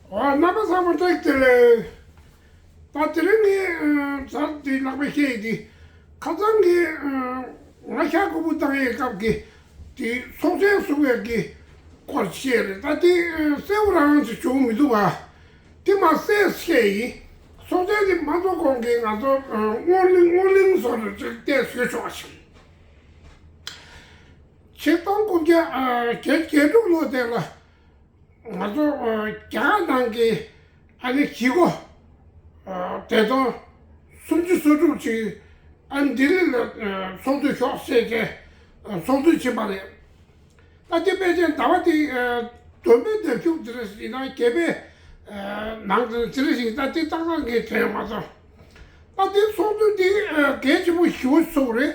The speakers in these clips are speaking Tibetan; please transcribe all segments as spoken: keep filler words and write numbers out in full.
ཨོ། རྣམ་པ་ཚང་མ་བཀྲ་ཤིས་བདེ་ལེགས། ད་དེ་རིང་ངས་ཨ་ཚར་དེ་ལག་པ་བཤད་ཡི་དེ། ཁ་སང་གི་ཨ་ང་ཤ་ཁུ་བུ་བཏང་ཡའི་སྐབས་ཀྱི་དེ་ཚོགས་ཆེན་བཟོ་བའི་གི་སྐོར་བཤད་རེད། ད་དེ་ཨ་གསལ་པོ་རང་ཞིག་བྱུང་མི་འདུག་བ། དེ་མ་གསལ་བཤད་ཡིན། ཚོགས་ཆེན་དེ་མ་རྫོགས་གོང་གི་ང་ཚོ་ཨ་སྔོན་གླེང་སྔོན་གླེང་བཟོ་འདྲ་ཅིག་བལྟས་བཟོས་ཆོག་ཞིང་། ཆིག་སྟོང་དགུ་བརྒྱ་ཨ་བརྒྱད་བརྒྱད་དྲུག་ལོ་དེ་ལ། ང་ཚོ་ཨ་རྒྱ་གར་ནང་གི་ཨ་ནི་གཞིས་འགོ་ཨ་བདེ་སྟོང་སུམ་ཅུ་སོ་དྲུག་ཅིག་ཨ་ལྡི་ལི་ལ་ཨ་ཚོགས་འདུ་ཤོག་ཟེར་བྱས་ཨ་ཚོགས་འདུ་ཕྱིན་པ་རེད། ད་དེ་ཕལ་ཆེར་ཟླ་བ་དེ་ཨ་བདུན་པའི་ཟླ་མཇུག་དེ་རེད་ཟེར་ན་བརྒྱད་པའི་ཨ་ནང་དེ་རེད་ཟེར་ཞིང་། ད་དེ་ཏག་ཏག་ངས་དྲན་མ་སོང་། ད་དེ་ཚོགས་འདུ་དེ་ཨ་གལ་ཆེན་པོ་ཞེ་པོ་ཚོགས་རེད།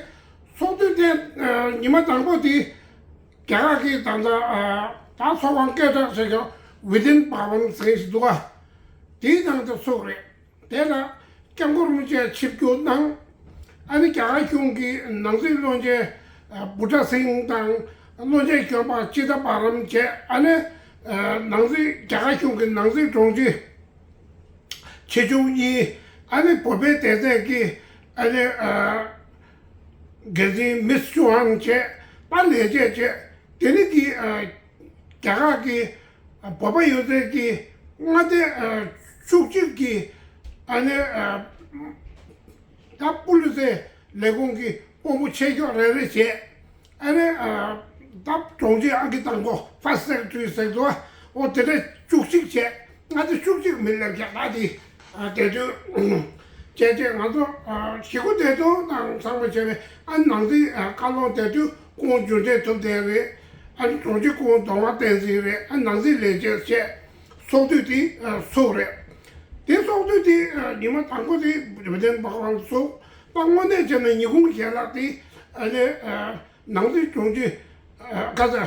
ཚོགས་འདུ་དེ་ཨ་ཉི་མ་དང་པོ་དེ། རྒྱ་གར་གྱི་ད་ལྟ་ཨ་ད་ཚོགས་ཁང་སྐད་གྲགས་ཆེ་ཤོས་བི་དན་བྷ་ཝན་ཟེར་ཞིག་འདུག་ག་དེའི་ནང་དུ་ཚུགས་རེད། དེ་ལ་སྐྱབས་མགོན་རིན་པོ་ཆེ་ཆིབས་བསྒྱུར་གནང་། ཨ་ནི་རྒྱ་གར་གཞུང་གི་ནང་སྲིད་བློན་ཆེན་ཨ་བུ་ཏྲ་སིང་དང་། བློན་ཆེན་གཞོན་པ་ཅི་ད་པ་རམ་བཅས། ཨ་ནི་ཨ་ནང་སྲིད་རྒྱ་གར་གཞུང་གི་ནང་སྲིད་དྲུང་ཆེ་ཆེ་ཆུང་གཉིས། ཨ་ནི་བོད་པའི་སྡེ་ཚན་གྱི་ཨ་ནི་ཨ་འགན་འཛིན་མིས་ཅུ་ཧན་བཅས། ཨ་ལས་བྱེད་བཅས། དེ་ནི་གི་ཨ་རྒྱ་གར་གྱི་ཨ་བོད་པ་ཡོད་ཚད་ཀྱི་མངའ་སྡེ་ཨ་བཅུ་གཅིག་གི་ཨ་ནི་ཨ་ད་པུ་ལི་སི་ལས་ཁུངས་ཀྱི་དཔོན་པོ་ཆེ་ཤོས་རེ་རེ་བྱས། ཨ་ནི་ཨ་ད་དྲུང་ཆེ་ཨང་ཀི་དང་པོ་ཕར་སི་སེག་རེ་ཊ་རི་ཟེར་འདུག་ཨོ་དེ་འདྲ་བཅུ་གཅིག་བྱས། ང་ཚོ་བཅུ་གཅིག་མི་སླེབས་ཀྱང་ད་དེ་ཨ་དེ་དུས་བྱས་བྱས་ང་ཚོ་ཨ་གཞིས་འགོ་བདེ་སྟོང་དང་ཚང་མ་བྱས་པའི་ཨ་ནང་སྲིད་ཨ་བཀའ་བློན་དེ་དུས་སྐུ་ངོ་འབྱོར་ལྡན་ཐུབ་བསྟན་རེད། ཨ་ནི་དྲུང་ཆེ་སྐུ་ངོ་ལྡོང་བ་བསྟན་འཛིན་རེད། ཨ་ནང་སྲིད་ལས་བྱེད་བཅས་ཚོགས་འདུ་དེ་ཨ་ཚུགས་རེད། དེ་ཚོགས་འདུ་དེ་ཨ་ཉི་མ་དང་པོ་དེ་བི་དན་བྷ་ཝན་ཚུགས། ད་དངོས་གནས་བྱས་ན་ཉིན་གུང་ཞལ་ལག་དེ་ཨ་ནི་ཨ། ནང་སྲིད་དྲུང་ཆེ་ཨ་ཀ་ས་རྒྱ་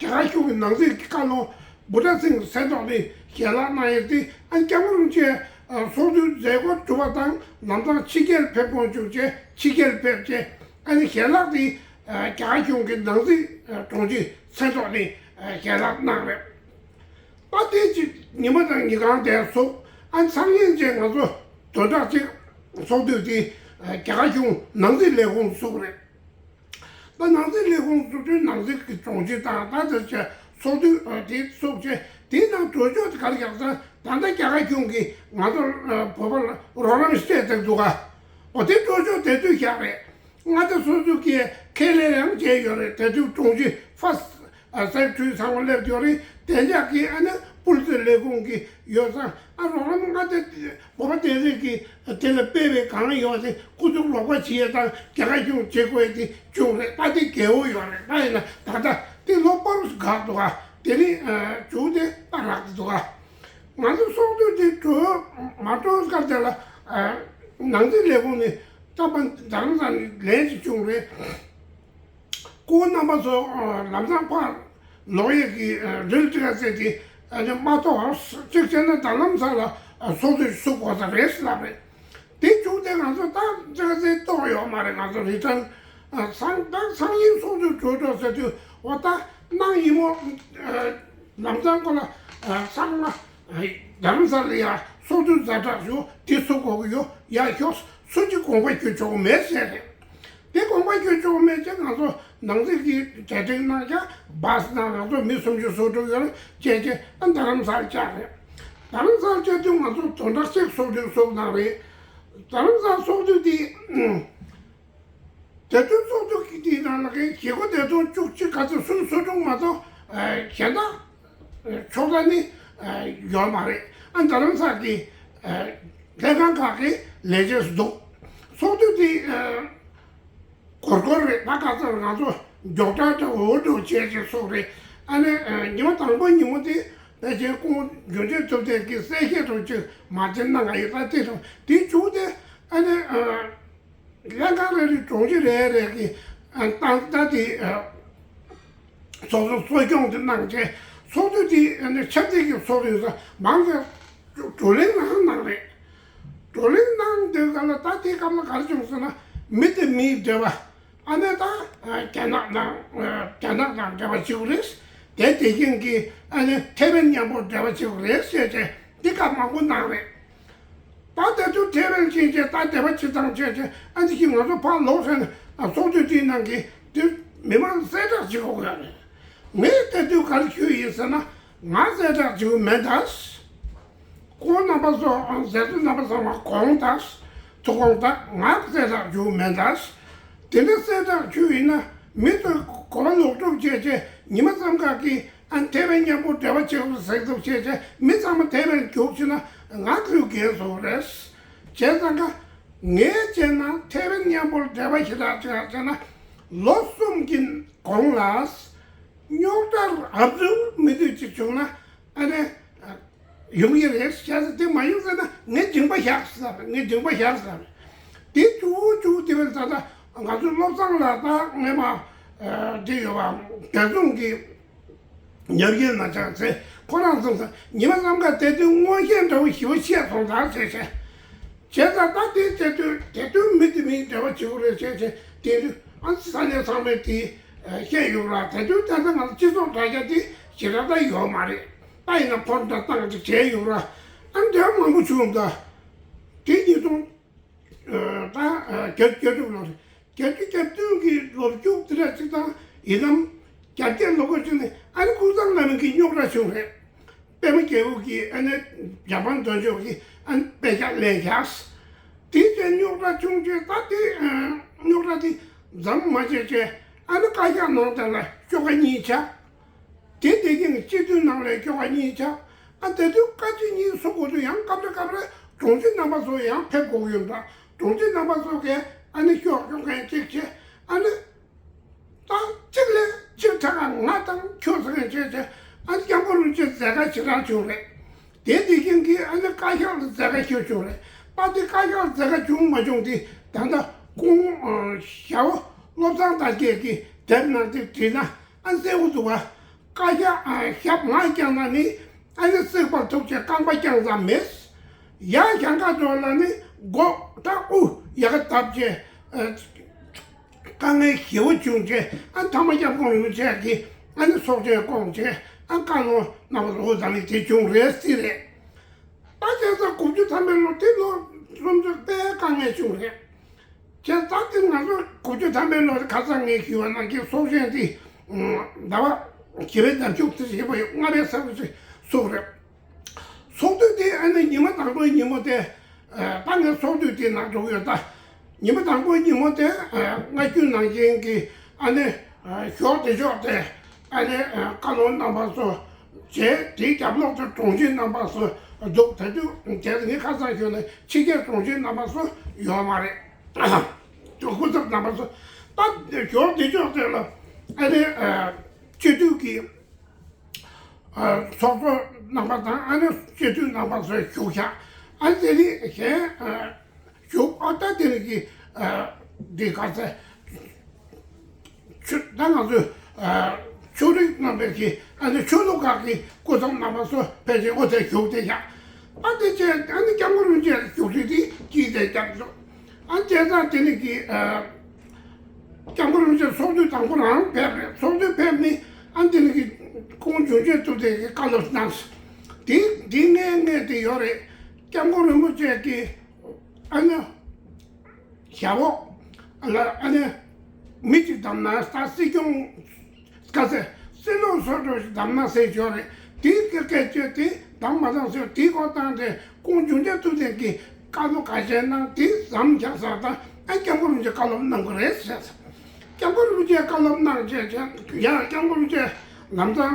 གར་གཞུང་གི་ནང་སྲིད་ཀྱི་བཀའ་བློན་བུ་ཏྲ་སིང་སེན་ཏོ་ནས་ཞལ་ལག་གནང་ཡོད་དེ། ཨ་སྐྱབས་མགོན་རིན་པོ་ཆེ་ཨ་ཚོགས་འདུའི་མཛད་སྒོ་གྲུབ་པ་དང་ལམ་སང་ཕྱི་རྒྱལ་ཕེབས་དགོངས་བཅུག་བྱས་ཕྱི་རྒྱལ་ཕེབས་བྱས། ཨ་ནི་ཞལ་ལག་དེ་ཨ་རྒྱ་གར་གཞུང་གི་ནང་སྲིད་ཨ་དྲུང་ཆེ་སེན་ཏོ་ནས་ཨ་ཞལ་ལག་གནང་རེད། ཨ་དེ་ཅིག་ཉི་མ་དང་ཉིན་གང་དེ་ཚུགས། ཨ་སང་ཉིན་ཅིག་ང་ཚོ་བདུན་ཕྲག་གཅིག་ཚོགས་འདུ་དེ་ཨ་རྒྱ་གར་གཞུང་ནང་སྲིད་ལས་ཁུངས་ཚུགས་རེད། ད་ནང་སྲིད་ལས་ཁུངས་ཚུགས་དུས་ནང་སྲིད་ཀྱི་དྲུང་ཆེ་དང་ད་ལྟ་བྱས་ཚོགས་འདུ་ཨ་དེ་ཚུགས་བྱས། དེའི་ནང་གྲོས་ཆོད་དེ་ག་རེ་རྒྱག་ཚར། ད་ལྟ་རྒྱ་གར་གཞུང་གིས་ང་ཚོ་ཨ་བོད་པ་ལ་རོགས་རམ་བྱས་བསྡད་འདུག་ག་འོ་དེ་གྲོས་ཆོད་དེ་དུས་བཞག་རེད། མངའ་སྡེ་སོ་སོ་གིས་ཁས་ལེན་ཡང་བྱས་ཡོད་རེད། དེ་དུས་དྲུང་ཆེ་ཕར་སི་སེག་རེ་ཊ་རི་ཚང་མ་སླེབས་ཡོད་རེད། བདེ་འཇགས་ཀྱི་ཨ་ནི་པུ་ལི་སི་ལས་ཁུངས་ཀྱི་ཡོད་ཙང་ཨ་རོགས་རམ་མངའ་སྡེ་བོད་པ་སྡེ་རིགས་ཀྱི་དེ་ལ་སྤེལ་བའི་གང་ཡོད་དེ་སྐུ་ཚབ་རོགས་པ་བྱེད་ཡས་དང་རྒྱ་གར་གཞུང་བྱེད་དགོས་ཡས་དེ་བྱུང་རེད། ད་དེ་འགལ་བོ་ཡོད་རེད། ད་ཡིན་ན་ད་ལྟ་དེ་ལོ་བར་དུ་འགག་འདུག་ག་དེ་རིང་ཨ་མཇུག་དེ་ད་རག་འདུག་ག་ང་ཚོ་ཚོགས་འདུ་དེ་གྲོལ་མ་གྲོལ་སྐབས་དེ་ལ་ཨ་ནང་སྲིད་ལས་ཁུངས་ནས་ད་ཕར་རྡ་རམ་ས་ལ་ལན་ཞིག་བྱུང་རེད། སྐུ་ངོ་རྣམ་པ་ཚོ་ཨ་ལམ་སང་ཕར་ལོག་ཡས་ཀྱི་ཨ་རིལ་ཊི་ཀ་ཟེར་དེ་ཨ་ནི་མ་གཏོགས་གཅིག་བྱས་ན་རྡ་རམ་ས་ལ་ཨ་ཚོགས་འདུ་ཚུགས་དགོས་ས་རེད་ཟེར་ལབ་རེད། དེ་བྱུང་སྟེ་ང་ཚོ་ད་ཅི་ག་ཚོད་གཏོང་ཡོད་མ་རེད། ང་ཚོ་རི་ཊརན་ཨ་སང་ད་སང་ཉིན་ཚོགས་འདུ་གྲོལ་འགྲོ་ཟེར་དུས་འོ་ད་གནངས་ཉིན་མོ་ཨ་ལམ་སང་ཁོ་ལ་ཨ་སང་མ་ཨ་རྡ་རམ་ས་ལ་ཡ་ཚོགས་འདུ་ཛ་དྲག་ཞུ་དེ་ཚུགས་དགོས་ཀྱི་ཡོད། ཡ་ཤོག་སུ་གཅིག་དགོངས་པ་ཞུ་ཆོག་གི་མེད་ཟེར་རེད། དེ་དགོངས་པ་ཞུ་ཆོག་མེད་ཅེས་ང་ཚོ་ནང་སྲིད་ཀྱི་གྲ་སྒྲིག་གནང་ཀྱང་བཱ་སི་ནང་ང་ཚོ་མི་སུམ་ཅུ་སོ་དྲུག་ཡོད་རེད་བྱས་རྗེས་ཨ་རྡ་རམ་ས་ལ་བཅར་རེད། རྡ་རམ་ས་ལ་བཅར་དུས་ང་ཚོ་བདུན་ཕྲག་གཅིག་ཚོགས་འདུ་ཚོགས་གནང་རེད། རྡ་རམ་ས་ལ་ཚོགས་འདུ་དེ་དེ་དུས་ཚོགས་འདུ་གི་དེའི་ནང་ལ་གི་བཞེས་སྒོ་དེ་ཚོ་བཅུ་གཅིག་ག་ཚོད་སུམ་ཅུ་སོ་དྲུག་མ་གཏོགས་གཞན་དག་ཕྱོགས་མཐའ་ནི་ཡོད་མ་རེད། ཨ་རྡ་རམ་ས་ལ་གི་ལྷན་ཁང་ཁག་གི་ལས་བྱེད་འདུག་ཚོགས་འདུ་དེ་སྒོར་སྒོར་རེད། ད་ག་ཚོད་ང་ཚོ་མགྱོགས་དྲགས་དྲགས་འུར་འུར་བྱས་བྱས་ཚོགས་རེད། ཨ་ནི་ཉི་མ་དང་པོ་ཉིན་མོ་དེ་ཕལ་ཆེར་སྐུ་ངོ་འབྱོར་ལྡན་ཐུབ་བསྟན་གྱིས་གསལ་བཤད་རོགས་ཅིག་མ་བྱེད་གནང་ག་ཡོད། ད་དེ་རུ་དེ་བྱུང་སྟེ་ཨ་ནི་ལྷན་ཁང་རེ་རེའི་དྲུང་ཆེ་རེ་རེ་གིས་ཨ་ཏང་ད་དེ་ཨ་ཚོགས་གཙོ་གཙོ་སྐྱོང་དེ་གནང་རྗེས་ཚོགས་འདུ་དེ་ཨ་ནི་ཆབ་སྲིད་ཀྱི་ཚོགས་འདུ་ཡིན་ཙང་མང་ཆེ་བགྲོ་གླེང་རང་གནང་རེད། བགྲོ་གླེང་གནང་དུས་ག་ལ་ད་དེའི་སྐབས་ལ་ག་རེ་བྱུང་ཟེར་ན་མི་དང་མིའི་འབྲེལ་བ་ཨ་ནི་ད་རྒྱ་ནག་དང་རྒྱ་ནག་དང་འབྲེལ་བ་བྱེད་དགོས་རེད། དེ་དེ་བཞིན་གྱི་ཨ་ནི་ཐེ་ཝན་མཉམ་པོ་འབྲེལ་བ་བྱེད་དགོས་རེད་ཟེར་བྱས་འདི་སྐད་མང་པོ་གནང་རེད། ད་དེ་ཚོ་ཐེ་ཝན་ཕྱིན་བྱས་ད་དེ་བ་ཅི་ཙང་བྱས་བྱས་ཨ་ནི་ཅིག་ང་ཚོ་ཕར་ལོག་ཟེར་ནས་ཚོགས་འདུ་དེའི་ནང་གི་དེ་མི་མང་གསལ་བསྒྲགས་བྱེད་དགོས་ཡོད་རེད། ངས་དེ་དུས་ག་རེ་ཞུས་ཡིན་ཟེར་ན་ང་གསལ་བསྒྲགས་བྱེད་དགོས་མེད་ད། ཁོང་རྣམ་པ་ཚོ་ཟས་ཚོ་རྣམ་པ་ཚང་མ་དགོངས་དག་ཐུགས་དགོངས་དག་ང་གསལ་བསྒྲགས་རྒྱུ་མེད་ད། དེ་འདྲ་གསལ་བསྒྲགས་རྒྱུ་ཡིན་ན་མི་ཚོ་གོ་བ་ལོག་སྒྲུབ་བྱས་བྱས་ཉི་མ་ཙམ་ཁ་གི་ཨ་ཐེ་ཝན་མཉམ་པོ་འབྲེལ་བ་བྱེད་དགོས་ཟེར་ཐུབ་བྱས་བྱས་མི་ཚང་མ་ཐེ་ཝན་རྒྱུགས་ཕྱིན་ན་ང་ཁུལ་འགན་བཟོ་རེད། བྱས་ཙང་ཀ་ངས་བྱས་ན་ཐེ་ཝན་མཉམ་པོར་འབྲེལ་བ་ཞེ་དྲག་བྱས་བྱས་ན་ལོ་གསུམ་གྱི་གོང་ལ་རྙོག་དྲ་ཨབ་ཟུག་མི་འདུག་ཅིག་བྱུང་ན་ཨ་ནི། ཡོང་གི་རེད་བྱས་ཙང་དེ་མ་ཡོང་ཟེར་ན་ངས་མཇིང་པ་བཞག་ཟེར་ངས་མཇིང་པ་བཞག་ཟེར། དེ་བཅུ་བཅུ་དེ་བས་ད་ལྟ་ང་ཚོ་བློ་བཟང་ལགས་དང་ངས་མ་དེ་ཡོད་པ་རྒྱལ་རྫོང་གི་ཉམས་ཞན་ན་ཆགས་ཚེ་ཁོ་རང་ཚོ་ཉི་མ་ནམ་མཁའ་དེ་དུས་མངོན་ཤེས་འདྲ་བོ་ཞི་བ་ཤེས་སོང་ད་བྱས་བྱས། བྱས་ཙང་ད་དེ་དེ་དུས་དེ་དུས་མི་དེ་མིན་འབྲེལ་བ་བྱེད་དགོས་རེད་བྱས་བྱས་དེ་དུས་ཨ་ས་གནས་ཚང་མས་དེ་བཤད་ཡོད་ར་དེ་དུས་ད་ལྟ་ང་ཚོ་སྤྱི་ཚོགས་དྲ་རྒྱ་དེ་ཞེ་དྲག་ད་ཡོད་མ་རེད། ད་ཡིན་ན་ཕོན་འདྲ་བཏང་ཅིག་བྱས་ཡོད་ར། ཨ་འདྲ་མང་པོ་བྱུང་ད། དེ་ཉིས་སྟོང་ད་བརྒྱད་བརྒྱད་དྲུག་ལོ་རེད། བརྒྱད་ཅུ་གྱ་བདུན་གྱི་ལོ་མཇུག་དེ་འདྲ་ཅིག་དང་ཡིན་ནམ། གྱ་བརྒྱད་ལོ་འགོ་བྱས་ནས་ཨ་ནི་ཀུན་བཟང་བླ་མ་གི་རྙོག་དྲ་བྱུང་རེད། པད་མ་རྒྱལ་པོ་གིས་ཨ་ནི་ཇ་པན་དོན་གཅོད་ཀྱི་ཨ་ནི་དཔེ་ཆ་ལེན་བཞག་དེའི་རྗེས་རྙོག་དྲ་བྱུང་རྗེས་ད་དེ་རྙོག་དྲ་དེ་མཚམས་མ་བཅད་བྱས་ཨ་ནི་བཀའ་ཤག་ནང་དེ་ལ་ཤོག་ཁ་གཉིས་ཆགས། དེ་དེ་རིང་སྤྱི་འཐུས་ནང་ལ་ཤོག་ཁ་གཉིས་ཆགས། ཨ་དེ་དུས་བཀའ་སྤྱི་གཉིས་སུ་དགོས་དུས་ཡང་སྐབས་རེ་སྐབས་རེ་དྲུང་ཆེ་རྣམ་པ་ཚོ་ཡང་ཕེབས་དགོས་ཡོད་འདྲ། དྲུང་ཆེ་རྣམ་པ་ཚོ་གས་ཨ་ནི་ཤོག་ཤོག་མཁན་གཅིག་བྱས་ཨ་ནི་ད་གཅིག་ལས་གཅིག་དྲག་ང་དང་ཁྱོད་ཟེར་མཁན་བྱས་བྱས་ཨ་ནི་སྐྱབས་མགོན་རིན་པོ་ཆེ་མཛད་དཀའ་ཞེ་དྲག་བྱུང་རེད། དེ་དེ་བཞིན་གྱི་ཨ་ནི་བཀའ་ཤག་ལ་མཛད་དཀའ་ཞེ་བྱུང་རེད། པ་དེ་བཀའ་ཤག་ལ་མཛད་དཀའ་བྱུང་མ་བྱུང་དེ་ད་ལྟ་ཁོང་ཞའོ་བློ་བཟང་དར་རྒྱས་ཀྱིས་དེབ་ནང་དེ་བྲིས་ན། ཨ་གསལ་པོ་འདུག་བ། བཀའ་ཤག་ཨ་ཞབས་ང་བརྐྱངས་ན་ནི་ཨ་ནི་སྲེག་པར་ཐུག་ཅེས་རྐང་པ་བརྐྱངས་ཙམ་མེད། ཡ་ཞང་ཁ་ཐོག་ལ་ནི་མགོ་ད་དབུ་ཡ་ག་བཏབ་ཅེས་ཨ་དཀའ་ངལ་ཞེ་བོ་བྱུང་ཅེས་ཨ་མཐའ་མ་སྐྱབས་མགོན་རིན་པོ་ཆེ་གིས་ཨ་ནི་ཚོགས་ཆེན་བསྐོངས་ཅེས་ཨ་བཀའ་བློན་རྣམ་པ་ཚོ་ད་ནི་དེ་བྱུང་རེད་ཟེར་རེད། ད་བྱས་ཙང་དགུ་བཅུ་ཐམ་པའི་ལོ་དེ་ལོ་སུམ་ཅུ་དཔེ་དཀའ་ངལ་བྱུང་རེད། བྱས་ཙང་དེ་ང་ཚོ་དགུ་བཅུ་ཐམ་པའི་ལོ་ཁ་སང་ངས་ཞུས་པ་ནང་བཞིན་ཚོགས་ཆེན་དེ་ཟླ་བ་བཞི་པའི་ཟླ་མཇུག་དེ་བཞིན་པ་ཡོད་ལྔ་པའི་ས་ཚོ་ཞིག་ཚོགས་རེད། ཚོགས་དུས་དེ་ཨ་ནི་ཉི་མ་དང་པོའི་ཉིན་མོ་དེ་ད་ངས་ཚོགས་དུས་དེ་ནང་འགྲོ་གི་ཡོད་ད། ཉི་མ་དང་པོའི་ཉིན་མོ་དེ་སྔ་རྒྱུན་ནང་བཞིན་གྱི་ཨ་ནི་ཞོགས་དེ་ཞོགས་དེ་ཨ་ནི་བཀའ་བློན་རྣམ་པ་ཚོ་བྱས་དེའི་རྒྱབ་ལོགས་དུ་དྲུང་ཆེ་རྣམ་པ་ཚོ་འདུག་ད་དུས་དེ་ངས་ཁ་སང་ཞུས་ནས་ཕྱི་རྒྱལ་དྲུང་ཆེ་རྣམ་པ་ཚོ་ཡོད་མ་རེད། དུ་སྐུ་ཚབ་རྣམ་པ་ཚོ་ད་ཞོགས་དེ་ཞོགས་དེ་ལ་ཨ་ནི་སྤྱི་འཐུས་ཀྱི་ཚོགས་གཙོ་རྣམ་པ་དང་ཨ་ནི་སྤྱི་འཐུས་རྣམ་པ་ཚོས་བཞུགས་ཤག་ཨ་ནི་དེ་ནི་གཞན་བཞུགས་ཨ་ད་དེ་ནི་གི་འདི་ག་ཚད་ཆུ་ད་ང་ཚོས་ཆོས་རིག་རྣམ་པའི་གི་ཨ་ནི་ཆོས་ལུགས་ཁག་གི་སྐུ་ཚབ་རྣམ་པ་ཚོ་ཕལ་ཆེར་ཨོ་དེ་བཞུགས་བསྡད་ཤག་ཨ་དེ་བྱས་ཨ་ནི་སྐྱབས་མགོན་རིན་པོ་ཆེ་བཞུགས་ཁྲི་དེ་དཀྱིལ་དེ་བརྒྱབ་བཞག་ཨ་བྱས་ཙང་དེ་ནི་གི་སྐྱབས་མགོན་རིན་པོ་ཆེ་ཚོགས་དུས་དང་པོ་རང་ཕེབས་རེད། ཚོགས་དུས་ཕེབས་ནི་ཨ་འདི་ནི་གི་ཁོང་འབྱུང་ཆེན་ཐུབ་བསྟན་གྱི་བཀའ་སློབ་གནང་སོང་། དེ་འདི་ངས་ངས་དེ་ཡོད་རེད། སྐྱབས་མགོན་རིན་པོ་ཆེ་གི་ཨ་ནི་ཞབས་འོག་ལ་ཨ་ནི་མི་གཅིག་བདམས་ན་ད་སྲིད་སྐྱོང་དཀའ་ཚེ་སྲིད་བློན་སོ་སོ་ཞིག་བདམས་ན་ཟེར་ཞོར་རེད། དེའི་སྐད་སྐད་བཅོས་དེ་བདམས་མ་བདམས་ཟེར་དེའི་སྐོར་བཏང་སྟེ་ཁོང་འབྱུང་ཆེན་ཐུབ་བསྟན་གྱིས་བཀའ་སློབ་ག་བྱས་གནང་དེ་ཟམ་རྒྱག་ས་དང་ཨ་སྐྱབས་མགོན་རིན་པོ་ཆེ་བཀའ་སློབ་གནང་གི་རེད་ཟེར། སྐྱབས་མགོན་རིན་པོ་ཆེ་བཀའ་སློབ་གནང་བྱས་བྱས་ཡང་སྐྱབས་མགོན་རིན་པོ་ཆེ་ལམ་སང་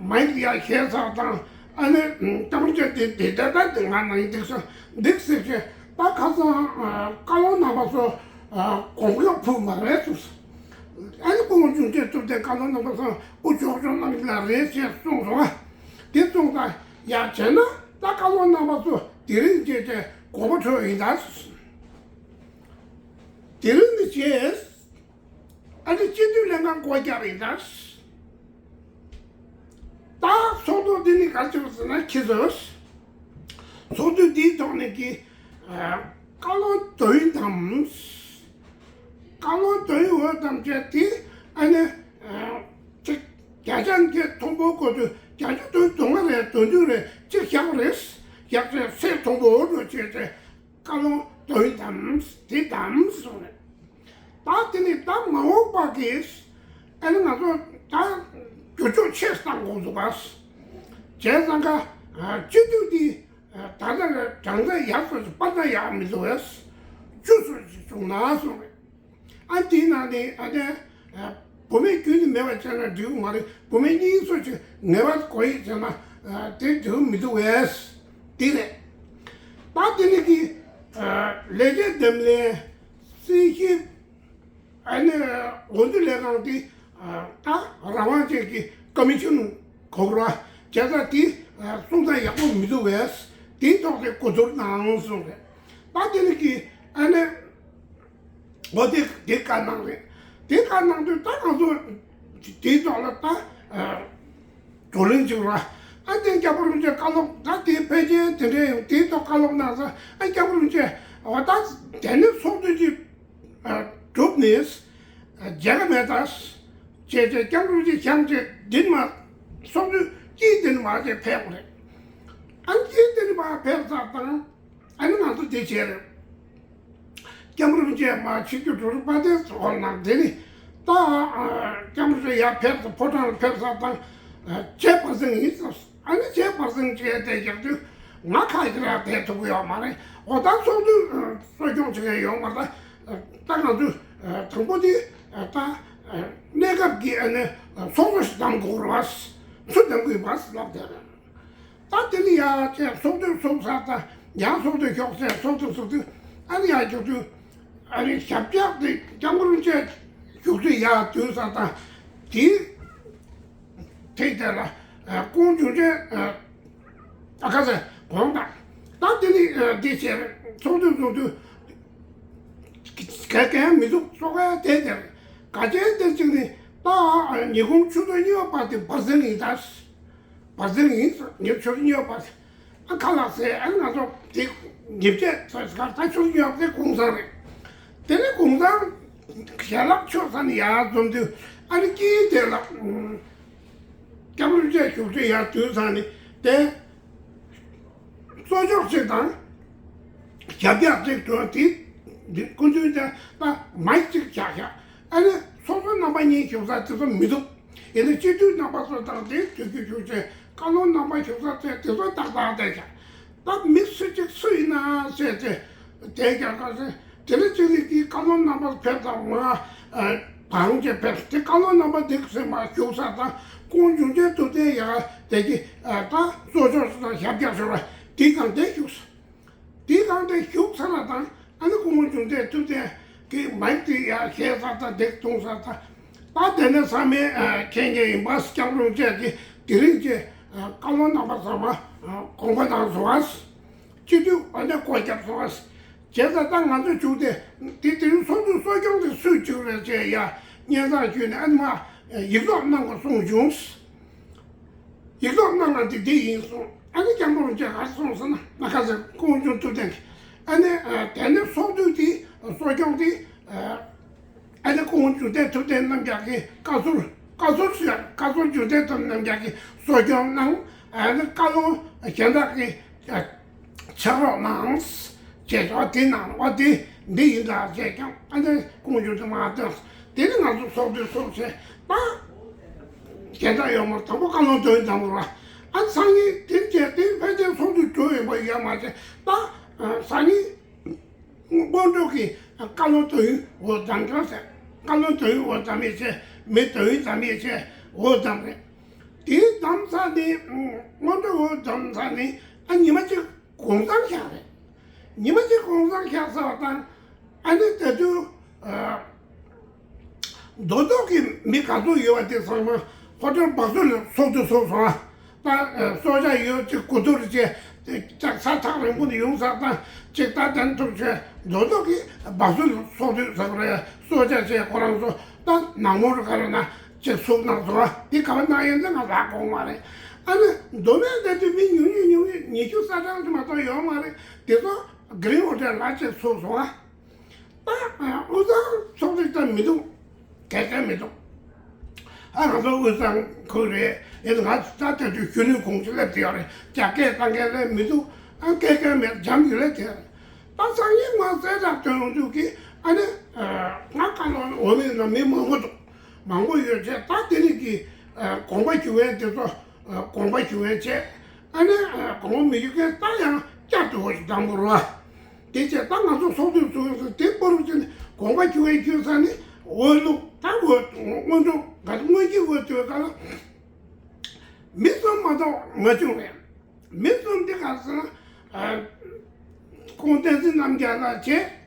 མའིག་ཡར་བཞེས་ས་དང་ཨ་ནི་སྐྱབས་མགོན་རིན་པོ་ཆེ་དེ་དེ་ལྟ་ལྟ་དེ་ང་ནང་འདུག་སོང་འདུག་ཟེར་བྱས་ད་ཁ་སང་བཀའ་སློབ་གནང་བ་ཚོ་དགོངས་སྐོར་ཕུལ་མ་རེད་ཟེར། ཨ་ནི་སྐུ་ངོ་འབྱུང་ཆེན་ཐུབ་བསྟན་བཀའ་སློབ་གནང་བ་སང་དབུ་ཆོག་ཆོག་གནང་གི་ལ་རེད་ཅེས་གསུངས་སོང་ང་། དེ་གསུངས་ཙང་ཡང་བྱས་ན་ད་བཀའ་སློབ་གནང་བ་ཚོ་དེ་རིང་བྱས་ཏེ་དགོངས་པ་འཁྲོལ་ཡིན་ད། དེ་རིང་ནི་བྱས། ཨ་ནི་སྤྱི་འཐུས་ལྷན་ཁང་སྒོ་བརྒྱབ་ཡིན་ད། ད་ཚོགས་ཐོག་འདི་ནི་ག་ཚོད་ཟེར་ན་ཁྱི་ཚོས། ཚོགས་འདུ་འདིའི་ཐོག་ནས་ཀྱི་བཀའ་སློབ་འདོན་དམ། བཀའ་སློབ་འདོན་འོས་དམ་བཅས་དེ་ཨ་ནི་ཅིག་ བརྒྱ་ཆ་ཀྱི་མཐོན་པོ་བཀོད་དུས་བརྒྱ་ཆ་དོན་བདུན་ལྔ་རེ་དོན་བདུན་རེ་གཅིག་བཞག་རེད། བཞག་ཚེ་ཚེ་མཐོན་པོ་འགྲོ་བྱས་ཚེ། བཀའ་ལུང་དོན་དམ་དེ་དམ་གསུངས་རེད། ད་དེ་ནི་ད་མ་འོངས་པ་གིས་ཨ་ནི་ང་ཚོ་ད་འགྱུར་ཕྱོགས་ཆེ་བཏང་དགོས་འདུག་ག་བྱས་ཙང་ཀ་སྤྱི་འཐུས་འདི་ད་ལྟ་ལ་གྲངས་ཀ་ཡག་སོ་སོ་པ་ད་ཡག་མི་འདུག་གས་བཅུ་སོ་ཞིག་བྱུང་ན་གསུངས་རེད། ཨ་དེའི་ནང་ནས་ཨ་ནི་བུད་མེད་རྒྱུན་ནས་མེད་པ་བྱས་ན་འགྲིག་གི་མ་རེད། བུད་མེད་གཉིས་སོ་ཅིག་ངེས་པར་དགོས་ཡིན་ཟེར་ན་དེ་འགྲིག་གི་མི་འདུག་གས། དེ་རེད། ད་དེ་ནི་གི་ལས་བྱེད་འདེམས་ལས་སྲིད་ཞིབ་ཨ་ནི་འོས་བསྡུ་ལས་ཁང་དེ་ད་རང་དབང་ཅན་གྱི་ཀོ་མི་ཤོན་གོ་ར་བྱས་ཙང་དེ་སོང་ཙང་ཡག་པོ་མི་འདུག་གས། དེའི་ཐོག་ལ་གོ་བསྡུར་གནང་གསུངས་རེད། ད་དེ་ནི་གི་ཨ་ནི། འོ་དེ་དེ་བཀའ་གནང་རེད། དེ་བཀའ་གནང་དུས་ད་ང་ཚོ་དེའི་ཐོག་ལ་ད་བགྲོ་གླེང་བྱེད་ར། ཨ་དེ་སྐྱབས་མགོན་རིན་པོ་ཆེ་བཀའ་སློབ་ད་དེ་ཕལ་ཆེར་དེ་འདྲའི་ཡང་དེའི་ཐོག་བཀའ་སློབ་གནང་ས། ཨ་སྐྱབས་མགོན་རིན་པོ་ཆེ་འོ་ད་དེ་ནི་ཚོགས་འདུ་ཅིག་གྲུབ་ནས་མཇལ་ཁ་མེད་ད་བྱས་བྱས་སྐྱབས་མགོན་རིན་པོ་ཆེ་བཞེངས་བྱས་འདི་ནི་མ་ཚོགས་འདུ་དཀྱིལ་འདི་ནི་མ་བྱས་ཕེབས་པ་རེད། ཨ་དཀྱིལ་འདི་ནི་མ་ཕེབས་ས་དང་། ཨ་ནི་ང་ཚོ་དེ་བྱས་རེད། སྐྱབས་མགོན་རིན་པོ་ཆེ་མར་ཆིབས་བསྒྱུར་གྲུབ་པ་དེ་ཚོ་ནང་དེ་ནི་ད་སྐྱབས་མགོན་རིན་པོ་ཆེ་ཡར་ཕེབས་སོང་། ཕོ་བྲང་ལ་ཕེབས་ས་དང་བྱས་པར་སེང་ཡིན་ཟེར། ཨ་ནི་བྱས་པར་སེང་བྱས་དེ་བཞག་དུས་ང་ཁ་ཞིག་ར་བསྡད་ཐུབ་ཀྱི་ཡོད་མ་རེད། འོ་ད་ཚོགས་འདུ་གསོ་སྐྱོང་བྱེད་མཁན་ཡོད་མ་རེད། ད་ང་ཚོས་དང་པོ་དེ་ད་གནས་སྐབས་ཀྱི་ཨ་ནི་ཚོགས་གཙོ་ཞིག་གདམ་དགོས་རེད་བ། སུ་གདམ་དགོས་ཡིན་པ་ལབ་བསྡད་རེད། ད་དེ་ནི་ཡ་ཅེས་ཚོགས་འདུ་ཚོགས་ས་དང་ཡང་ཚོགས་འདུ་ཞོགས་ཟེར་ཚོགས་འདུ་ཚོགས་དུས་ཨ་ནི་ཡ་ཞོགས་དུས་ཨ་ནི་ཞབས་བཀྱག་དེ་སྐྱབས་མགོན་རིན་པོ་ཆེ་བཞུགས་དུས་ཡ་དུས་ས་དང་དེའི་ཐད་དེ་ལ་ཀོང་ཇོ་ཅན་ཨ་ཁ་ཟེར་དགོངས་དག་ད་དེ་ནི་འདི་བྱས་ཚོགས་འདུ་ཚོགས་དུས་ག་ག་མི་འདུག་ཚོགས་ཀ་དེ་དེར་ག་ཅན་དེ་གཅིག་ནི་ད་ཉི་ཧོང་ཆུ་ཚོད་གཉིས་པ་དེ་བར་སེང་ཡིན་ད། བར་སེང་ཡིན་ཟེར། ཉི་ཆུ་གཉིས་པ་ཨ་ཁ་ལགས་ཟེར། ཨ་ང་ཚོ་དེ་ཉིན་བྱེད་ཟེར་ད་ཆུ་གཉིས་པ་དེ་གུང་སེང་རེད། དེ་ནས་གུང་སེང་ཞལ་ལག་མཆོད་ས་ནས་ཡར་འཛོམས་དུས་ཨ་ནི་དཀྱིལ་དེ་ལ་སྐྱབས་མགོན་རིན་པོ་ཆེ་བཞུགས་དུས་ཡར་དུས་ས་ནས་དེ་གཙོ་ཕྱོགས་གཅིག་དང་ཞབས་བཀྱག་གཅིག་འགྲོ་དེ་འདི་སྐུ་མདུན་དེ་ད་མའིག་གཅིག་བཞག་བཞག་ཨ་ནི་ཚོགས་གཙོ་རྣམ་པ་གཉིས་བཞུགས་ས་དེ་ཚོ་མི་འདུག་ཡིན་ན་སྤྱི་འཐུས་རྣམ་པ་ཚོ་དང་དེ་དུས་རྒྱུན་ཞུགས་ཆེ་བཀའ་བློན་རྣམ་པ་ཞུགས་ས་ཚེ་དེ་ཚོ་ཏག་ཏག་བསྡད་ཀྱང་ད་མི་སུ་གཅིག་སུ་ཡིན་ན་ཟེར་ཚེ་བསྡད་ཀྱང་ཁ་སེ་དེ་ནི་གཅིག་ནི་དེའི་བཀའ་བློན་རྣམ་པ་ཕེབས་དང་མ་བང་ཅེ་ཕེབས་དེ་བཀའ་བློན་རྣམ་པ་དེ་ཚེ་མ་ཞུགས་ས་དང་ཀོང་ཇོ་ཅན་ཐུབ་བསྟན་ཡ་དེ་གི་ད་གཙོ་ཕྱོགས་སུ་དང་ཞབས་བཀྱག་ཞུ་བ་དེ་གང་དེ་ཞུགས་ས། དེའི་སྒང་དེ་བཞུགས་ཚར་བ་དང་ཨ་ནི་སྐུ་ངོ་འབྱུང་ལྡན་ཐུབ་བསྟན་གྱིས་མའིག་དེ་ཡར་བཞེས་ཚར་དང་འདེགས་གཏོང་ཚར་དང་། ད་དེ་ནས་ཚང་མས་མཁྱེན་མཁན་ཡིན་པ་སྐྱབས་མགོན་བཅས་ཀྱིས་དེ་རིང་གི་བཀའ་བློན་རྣམ་པ་ཚང་མ་དགོངས་པ་གནང་སོང་བ། སྤྱི་འཐུས་ཨ་ནི་སྒོ་བརྒྱབ་སོང་བ། བྱས་ཙང་ད་ང་ཚོ་བཅུག་སྟེ་དེ་དེ་རིང་ཚོགས་འདུ་གསོ་སྐྱོང་དེ་སུས་བཅུག་རེད་ཅེས་ཡ་སྙན་སེང་ཞུས་ནས་ཨ་ནི་མ་ཡིག་ཐོག་གནང་དགོས་གསུངས་བྱུང་། ཡིག་ཐོག་གནང་བ་འདི་འདི་ཡིན་གསུངས། ཨ་ནི་སྐྱབས་མགོན་རིན་པོ་ཆེ་ག་རེ་གསུངས་ཟེར་ན་ན་ཁ་ཟེར་ཀོང་ཇོ་ཐུབ་བསྟན་གྱིས་ཨ་ནི་དེ་ནས་ཚོགས་འདུ་དེ་གསོ་སྐྱོང་དེ་ཨ་ནི་ཀོང་ཇོ་ཐུབ་བསྟན་རྣམ་རྒྱལ་གྱིས་བཀའ་ཟུར་བཀའ་ཟུར་ཟེར་བཀའ་ཟུར་འབྱུང་ལྡན་ཐུབ་རྣམ་རྒྱལ་གྱིས་གསོ་སྐྱོང་གནང་། ཨ་ནི་བཀའ་བློན་གཞན་དག་གིས་ཕྱག་རོགས་གནང་། ཅེས་སོགས་དེ་གནང་བ་དེ་འདི་ཡིན་ལ་ཅེས་ཀྱང་ཨ་ནི་ཀོང་ཇོ་དུ་མ་སྟོན། དེ་ནི་ང་ཚོ་ཚོགས་འདུ་ཚོགས་བྱས་ད་གཞན་དག་ཡོད་མ་དང་པོ་བཀའ་བློན་དོན་དང་པོ་ར་ཨ་སང་ཉིན་དེ་བྱས་དེ་ཕལ་ཆེར་ཚོགས་འདུ་གྲོལ་ཡོད་པ་ཡོད་མ་བྱས་ད་སང་ཉིན་སྔོན་འགྲོ་གི་བཀའ་བློན་དོན་ཡོད་འོ་དམ་ཀྱང་ཟེར། བཀའ་བློན་དོན་ཡོད་འོ་དམ་ཡེ་ཆེ་མི་དོན་ཡོད་དམ་ཡེ་ཆེ་འོ་དམ་རེད། དེའི་དམ་ས་ནི་སྔོན་འགྲོ་འོ་དམ་ས་ནི་ཨ་ཉི་མ་གཅིག་གུང་སེང་བཞག་རེད། ཉི་མ་གཅིག་གུང་སེང་བཞག་ཚར་བ་དང་ཨ་ནི་ད་དུང་མདོ་སྟོད་ཀྱི་མི་ག་ཚོད་ཡོད་པ་དེ་ཚང་མ་ཧོ་ཊེལ་བག་ཚོད་ལ་ཚོགས་འདུ་ཚོགས་སོང་ཨ། ད་གསོལ་ཇ་ཡོད་ཅིག་གོ་བསྡུར་བྱས་ཅིག་ས་ཐག་རིང་པོ་ནས་ཡོང་ས་དང་ཅིག་ད་དན་ཐུབ་བྱས་མདོ་སྟོད་ཀྱི་བག་ཚོད་ལ་ཚོགས་འདུ་ཟེར་བ་རེད། གསོལ་ཇ་བྱས་ཁོ་རང་ཚོ་ད་ནང་མོར་ག་རེ་ན། ཅེས་གསུངས་གནང་སོང་བ། འདི་ག་བ་གནང་ཡོད་ན་ང་ལ་དགོངས་མ་རེད། ཨ་ནི་མདོ་སྨད་འདི་དུས་མི་ཉུང་ཉུང་ཉུང་ཉུང་ཉི་ཤུ་རྩ་གྲངས་ཀྱི་མ་གཏོགས་ཡོད་མ་རེད། དེ་ཚོ་གི་རིང་འོ་དེ་ལ་ཅེས་གསུངས་སོང་བ། ད་དབུས་གཙང་ཚོགས་སྡེ་ད་མི་འདུག་གལ་ཆེན་མི་འདུག་ཨ་ང་ཚོ་དབུས་གཙང་ཁུལ་རེད། ཡིན་ང་ད་དེ་དུས་གཞོན་ནུའི་གོང་ཞུ་སླེབས་བསྡད་ཡོད་རེད། རྒྱ་སྐད་བཏང་མཁན་སླེབས་མི་འདུག་ཨ་སྐད་མཁན་མེད་འཇམ་ཡོད་ལེ་དེ། ད་སང་ཉིན་མ་གསལ་བསྒྲགས་ཐོན་ཡོང་དུས་ཀྱི་ཨ་ནི་ང་བཀའ་བློན་འོས་མི་ལ་མི་མང་པོ་འདུག་མང་པོ་ཡོད་ཚེ་ད་དེ་ནི་གི་དགོངས་པ་ཞུ་མཁན་དེ་ཚོ་དགོངས་པ་ཞུ་མཁན་བྱས། ཨ་ནི་དགོངས་པ་མི་ཞུ་མཁན་ད་ཡང་བསྐྱར་དུ་འོས་ཤིག་བདམས་དགོས་རེད་བ། དེ་བྱས་ད་ང་ཚོ་ཚོགས་འདུ་ཚོགས་ཡོང་དུས་དེ་པོ་རུ་ཅན་དགོངས་པ་ཞུ་མཁན་ཞུ་ས་ནི་འོས་བླུག་ད་འོས་སྔོན་འགྲོ་ག་སྔོན་གྱི་འོས་དེ་ག་ལ། མི་གསུམ་མ་གཏོགས་མ་བྱུང་བས། མི་གསུམ་དེ་ག་ཟེར་ན། ཨ། ཁོང་བསྟན་འཛིན་རྣམ་རྒྱལ་ལགས་བྱས།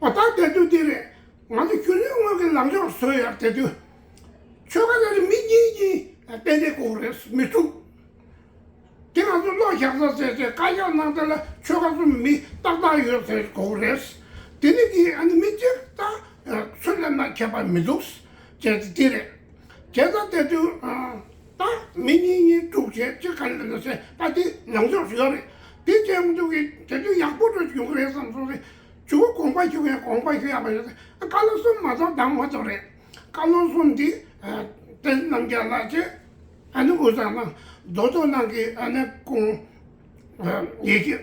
འོ་ད་དེ་དུས་དེ་རེད། ང་ཚོ་གཞོན་ནུའི་དངོས་ཀྱི་ལངས་ཕྱོགས་བཟོས་ཡོད་དེ་དུས། ཆོལ་ཁ་ལ་ནི་མི་གཉིས་གཉིས་དཔེ་དེ་དགོས་རེད་མི་ཐུབ། དེ་ང་ཚོ་བློ་བཞག་ས་ཟེར་ཏེ་བཀའ་ཤག་ནང་དེ་ལ་ཆོལ་ཁ་གསུམ་མི་ཏག་ཏག་ཡོད་ཟེར་དགོས་རེད། དེ་ནི་གི་ཨ་ནི་མི་གཅིག་ད་ཚུར་ལེན་ན་ཁྱད་པར་མི་འདུག་ཅེས་དེ་རེད། བྱས་ཙང་དེ་དུས་ད་མི་གཉིས་གཉིས་དྲུག་བྱས་གཅིག་ག་ལེན་ན་ཟེར་ད་དེ་ལངས་ཕྱོགས་ཡོད་རེད། དེ་བྱས་མི་འདུག་གི་དེ་དུས་ཡག་པོ་འགྲོ་ཡོང་གི་རེད་བསམ་སོང་རེད། ཇུ་གུ་དགོངས་པ་ཞུ་མཁན་དགོངས་པ་ཞུ་ཡག་པ་ཡོད་ཟེར་བཀའ་བློན་གསུམ་མ་གཏོགས་བདམས་མ་ཐུབ་རེད། བཀའ་བློན་གསུམ་འདི་བསྟན་རྣམ་རྒྱལ་ལགས་བྱས། ཨ་ནི་དབུས་གཙང་ནང་མདོ་སྟོད་ནང་གི་ཨ་ནི་ཁོང་ཡེ་ཤེས་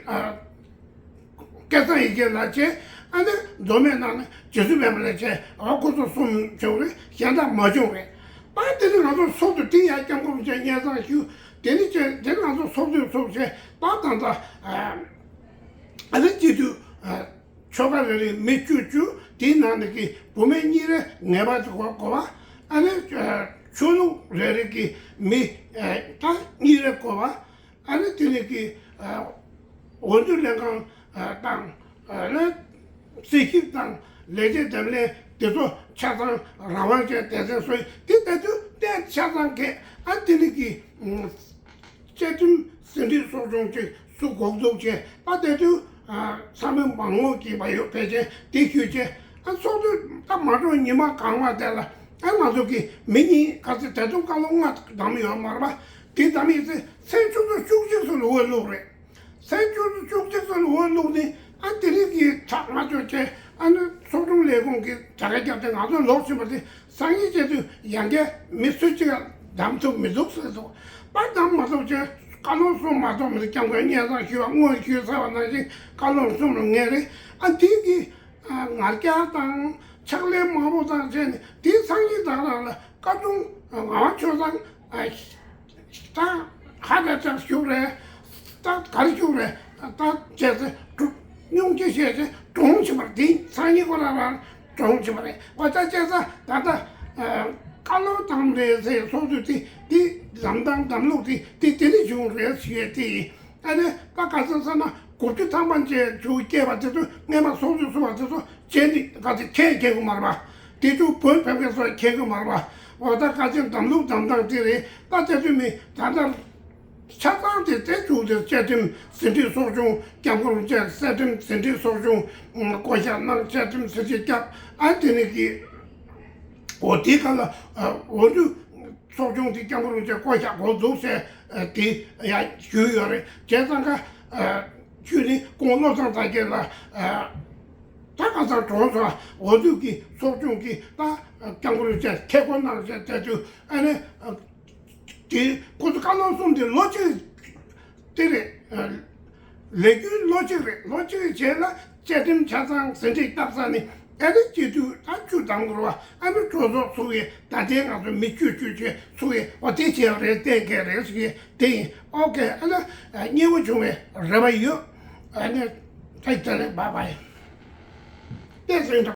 སྐལ་བཟང་ཡེ་ཤེས་ལགས་བྱས། ཨ་ནི་མདོ་སྨད་ནང་ནས་རྗེ་བཙུན་སྨན་པ་ལགས་བྱས། ཨ་ཁོ་ཚོ་གསུམ་བྱུང་རེད། གཞན་དག་མ་བྱུང་རེད། ད་དེ་ནི་ང་ཚོ་ཚོགས་འདུ་དེ་ཡང་སྐྱབས་མགོན་རིན་པོ་ཆེ་སྙན་སེང་ཞུ། དེ་ནི་བྱས་དེ་ནི་ང་ཚོ་ཚོགས་འདུ་ཚོགས་བྱས་ད་ད་ལྟ་ཨ་ནི་སྤྱི་འཐུས། ཆོལ་ཁ་རེ་རེ་མི་བཅུ་བཅུ་དེའི་ནང་ནས་ཀྱི་བུད་མེད་གཉིས་རེ་ངེས་པར་དུ་དགོས་པ། ཨ་ནི་ཆོས་ལུགས་རེ་རེ་གི་མི་ད་གཉིས་རེ་དགོས་པ། ཨ་ནི་དེ་ནས་ཀྱི་འོས་བསྡུ་ལྷན་ཁང་དང་ཨ་ནི་རྩིས་ཞིབ་དང་ལས་བྱེད་འདེམས་ལྷན་དེ་ཚོ་ཆ་ཚང་རང་དབང་ཅན་སྡེ་ཚན་སོ་དེ་ལྟ་དུས་དེ་ཆ་ཚང་གི་ཨ་དེ་ནས་ཀྱི། བཅའ་ཁྲིམས་ཟིན་བྲིས་ཚོགས་ཆུང་ཅིག་བཙུགས་འགོ་འཛུགས་བྱས། ད་དེ་དུས་ཚང་མས་མང་མོས་ཀྱིས་བ་ཡོད་ཕལ་ཆེར་དེ་ཞུས་བྱས། ཨ་ཚོགས་དུས་ད་མ་འགྲོ་ཉི་མ་གང་བ་དེ་ལ་ཨ་ང་ཚོ་གི་མི་གཉིས་ག་ཚོད་དེ་དུས་བཀའ་བློན་ལྔ་བདམས་ཡོད་མ་རེད་པ། དེ་བདམས་ཡིན་ཚེ་མཚན་ཆུ་ཚོད་བཅུ་གཅིག་ཙམ་ལ་འོས་བླུགས་རེད། མཚན་ཆུ་ཚོད་བཅུ་གཅིག་ཙམ་ལ་འོས་བླུགས་ནས་ཨ་དེ་རིང་གི་ཁྲག་ང་ཚོ་བྱས། ཨ་ནི་ཚོགས་དྲུང་ལས་ཁུངས་ཀྱི་དྲ་རྒྱ་བརྒྱབ་སྟེ་ང་ཚོ་ལོག་ཕྱིན་པ་དེ། སང་ཉིན་བྱེད་དུས་ཡང་བསྐྱར་མི་སུ་གཅིག་ལ་བདམས་ཐུབ་མི་འདུག་ཟེར་འདུག་པ། བདམས་མ་ཐུབ་ཅེས་བཀའ་བློན་གསུམ་མ་གཏོགས་མི་འདུག་སྐྱབས་མགོན་སྙན་སེང་ཞུས་པ་སྔོན་ཞུས་ཚར་བ་ནང་བཞིན་བཀའ་བློན་གསུམ་ལ་ངེས་རེད། ཨ་དེ་གི་ང་རྒྱལ་དང་ཕྱག་ལས་མང་པོ་དང་བྱས་ནས་དེ་སང་ཉིན་དག་རང་ལ་བཀའ་དྲུང་ངག་དབང་ཆོས་བཟང་ད་ཧ་ལས་ཙམ་བཞུགས་རེད། ད་གར་བཞུགས་རེད། ད་བྱས་ཚེ་སྙུང་གཞི་བཤད་ཚེ་གྲོངས་ཕྱིན་པ་རེད། དེ་སང་ཉིན་ཁོ་རང་རང་གྲོངས་ཕྱིན་པ་རེད། ཁོ་ད་བྱས་ཙང་ད་ལྟ་བཀའ་བློན་བདམས་རེད་ཟེར་ཚོགས་འདུ་དེ་དེ་བདམས་སྟངས་བདམས་ལུགས་དེ་དེ་དེ་ནས་བྱུང་རེད་ཞུ་ཡས་དེ་ཡིན། ཨ་ནི་ད་ག་ཚོད་ཟེར་ན་དགུ་བཅུ་ཐམ་པ་བཅས་བྱུང་སྐྱེས་པ་དེ་ཚོ་སྔས་མ་ཚོགས་འདུ་ཚོགས་པ་དེ་ཚོ་བྱས་ནས་ག་ཚོད་ཁས་འཁྱེར་གི་མ་རེད་པ། དེ་ཚོ་བོད་ཕེབས་མཁན་ཚོ་འཁྱེར་གི་མ་རེད་པ། འོ་ད་ག་ཚོད་བདམས་ལུགས་བདམས་སྟངས་དེ་རེད། ད་དེ་ཚོ་མི་ད་ལྟ། ཆ་ཚང་དེ་དེ་བྱུང་དེ་བཅའ་ཁྲིམས་ཟིན་བྲིས་ཚོགས་ཆུང་སྐྱབས་མགོན་རིན་པོ་ཆེ་བཅའ་ཁྲིམས་ཟིན་བྲིས་ཚོགས་ཆུང་བསྐོ་བཞག་གནང་། བཅའ་ཁྲིམས་ཟིན་བྲིས་བསྐྱབས། ཨ་དེ་ནས་ཀྱི་འོ་དེ་ག་ལ་འོས་བསྡུ་ཚོགས་ཆུང་དེ་སྐྱབས་མགོན་རིན་པོ་ཆེ་བསྐོ་བཞག་འགོ་འཛུགས་ཟེར་དེ་ཡ་ཞུས་ཡོད་རེད། བྱས་ཙང་ཀ་ཁྱོད་ནི་ཁོང་བློ་བཟང་དར་རྒྱས་ལ་ད་ག་ཚང་གྲོངས་སོང་། འོས་བསྡུ་གི་ཚོགས་ཆུང་གི་ད་སྐྱབས་མགོན་རིན་པོ་ཆེ་ཁས་བཀོད་གནང་ཟེར་དེ་དུས་ཨ་ནི། དེ་ཁོ་ཚོ་བཀའ་བློན་གསུམ་དེ་ལོ་གཅིག་དེ་རེད། ལས་རྒྱུན་ལོ་གཅིག་རེད། ལོ་གཅིག་རྗེས་ལ་བཅའ་ཁྲིམས་ཆ་ཚང་ཟིན་བྲིས་བཏབ་ས་ནས་ཨ་ནི་སྤྱི་འཐུས་ད་བཅུ་བདམས་དགོས་རེད་བ། ཨ་ནི་གྲོས་ཚོགས་ཚུགས་ཡས་ད་ལྟའི་ང་ཚོ་མི་བཅུ་བཅུ་བཅས་ཚུགས་ཡས་འོ་དེ་བྱས་པ་རེད། གཏན་འཁེལ་རེད་ཟེར་གྱི་དེ་ཡིན། ཨོ་ཀེ། ཨ་ནི་མཉེས་པོ་བྱུང་བའི་རེ་བ་ཡོད། ཨ་ནི་ད་ད་ལེ་བྷའི་བྷའི། བལྟས་ཚེ་ཡིན་ད།